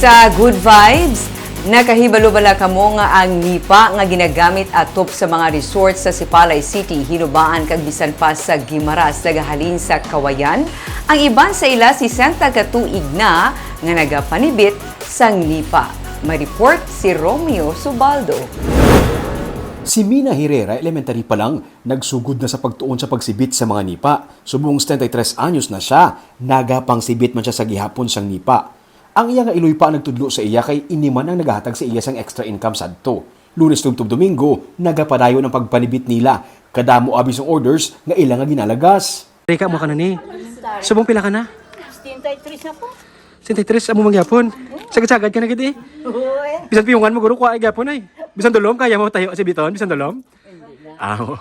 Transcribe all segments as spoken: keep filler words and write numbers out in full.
Sa Good Vibes, nakahibalo bala kamo nga ang nipa nga ginagamit atop sa mga resort sa Sipalay City, Hinubaan kag bisan pa sa Guimaras nagahalin sa Kawayan? Ang iban sa ila sesenta ka tuig na nga nagapanibit sang nipa. May report si Romeo Subaldo. Si Mina Herrera, elementary pa lang, nagsugod na sa pagtuon sa pagsibit sa mga nipa. Subong setenta y tres anyos na siya, nagapangsibit man siya sa gihapon sang nipa. Ang iya nga iloy pa ang nagtudlo sa iya kay ini man ang nagahatag sa iya sang extra income sadto. Lunes tubtob Domingo, nagapadayon ang pagpanibit nila. Kadamo abi sang orders nga ila nga ginalagas. Rika mo ka na ni. Subong pila ka na? Sixty-three na po. Sixty-three, amo mangyapon. Sagad-sagad ka na gid eh. Uy. Bisan piyungan mo guro, kuha gyapon ay. Bisan dulom kaya mo tayo sa biton, bisan dulom. Ah, oo.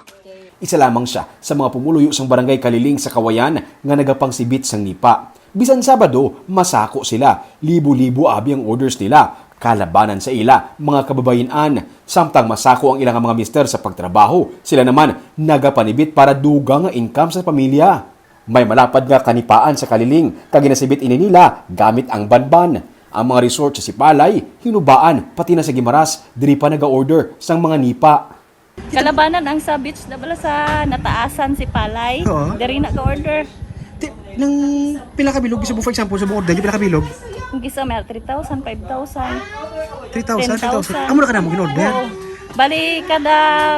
Isa lamang siya sa mga pumuluyo sang barangay Kaliling sa Kawayan nga nagapangsibit sang nipa. Bisan Sabado, masako sila. Libo-libo abi ang orders nila. Kalabanan sa ila, mga kababayin-an. Samtang masako ang ila nga mga mister sa pagtrabaho, sila naman nagapanibit para dugang nga income sa pamilya. May malapad nga kanipaan sa Kaliling, kag ginasibit ini nila gamit ang banban. Ang mga resort sa Sipalay, Hinubaan, pati na sa Guimaras, diri pa naga-order sang mga nipa. Kalabanan ang sa beach na bala sa nataasan si Palay. Oo. Diri na ka-order. Ti, nang pila ka bilog, gusto mo, for example, sa order, pila ka bilog? Ang gisa may three thousand, five thousand. Three thousand, three thousand. Ten thousand. Amo na ka namo in-order? Oo. Bali, kada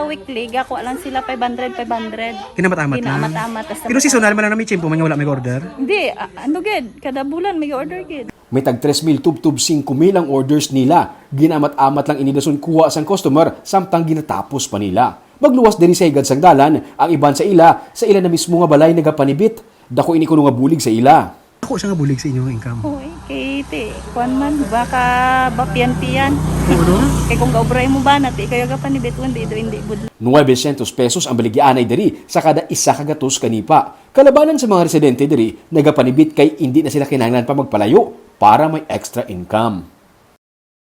weekly, gakuha lang sila five hundred, five hundred. Ginaamat-amat lang. Ginaamat-amat. Basta Pero seasonal man lang na may tiyempo man nga wala may order? Hindi, ah, ano gid, kada bulan may order gid. May tag tres mil tubtob singko mil ang orders nila. Ginaamat-amat lang ini dason kuha sang customer samtang ginatapos pa nila. Magluwas diri sa higad sang dalan, ang iban sa ila, sa ila na mismo nga balay nagapanibit. Dako ini kuno nga bulig sa ila. Ako siya nga bulig sa inyong income. Uy, kay ti, kuan man, baka bapian-pian. Oo, no? Kay kung gaobray mo ba, nati kayo gapanibit, hindi do, hindi budlo. Nuwebesyentos pesos ang baligyaanay diri sa kada isa ka gatos ka nipa. Kalabanan sa mga residente diri, nagapanibit kay indi na sila kinahanglan pa magpalayo para may extra income.